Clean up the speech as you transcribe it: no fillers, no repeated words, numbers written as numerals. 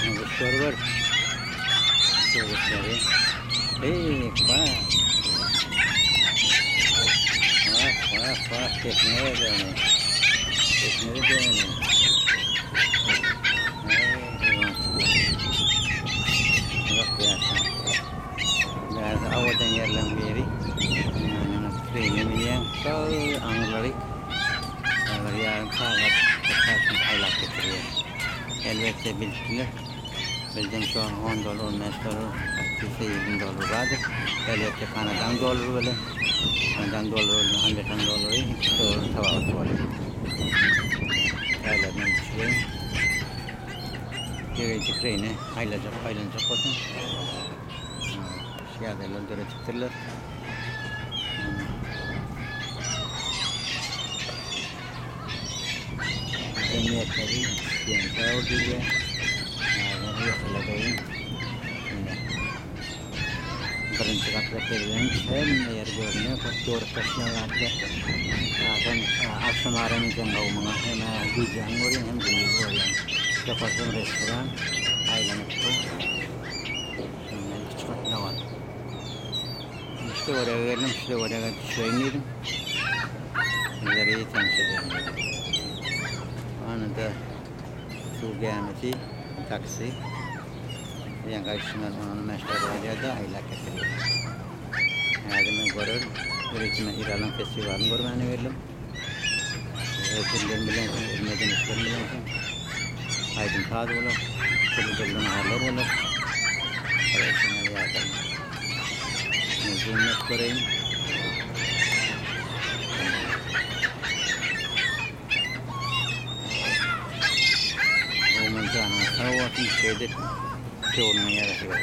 Guşlar gör. Şu guşlary. Eý, bak. Bak, bak, bak, sesine döni. Sesine döni. Eý, hayvançyklar. Uzak ýaşa. Bärde owadan ýerleň biri. Ýanyna trene münýäň. Şol aňyrlary bir ýarym sagat, 45 minut aýlap getirýär. Elbetde bilipdiler. Bizden şu an 10 dollar, 15 dollar, hatda 20 dollar bardyr. Elbetde Kanadaň dollary bilen, Kanadaň dollary bilen Amerikan dollary 2 dollar tapawut bolýar. Tälerine düşüreýin. Gereji kreýne aýlajak, aýlanjak bolsaň. Şu ýagdaýlary döredipdirler. Jemgyýetleri diýen käbir diýilýär. Ýokarladygyň ine. Birinji gatda gezilen hemme ýer görünýär. Köp döwrüp taşlaýan zatlar. Zaten agşam ara münseň gowy muňa. Hem gijäni görýäň hem gündizi görýäň. Ýokardan restoran aýlanyp dur. Şundan kiçi gatna bar. Şu töwerege geldim, şu töwerege düşeýin diýdim. Sizleri tanyş edeýin diýdim. Anada suw gämisi, taksi. Diýen gaýşyndan ony meşhur bolýar-da, aýlap getirýär. Häzir men görerin. Ýörite men Iralyň festiwalyny görmäne geldim. Öz dillerini bilensiň, öz medeniýetlerini bilensiň. Aýdym-saz bolar, dürli-dürli naharlar bolar. Şonuň ýaly ýagdaý. Men zoom edip göreýin. Oglan janyňyz sag bolsun, şeýdip töwrüňe ýaraşyber.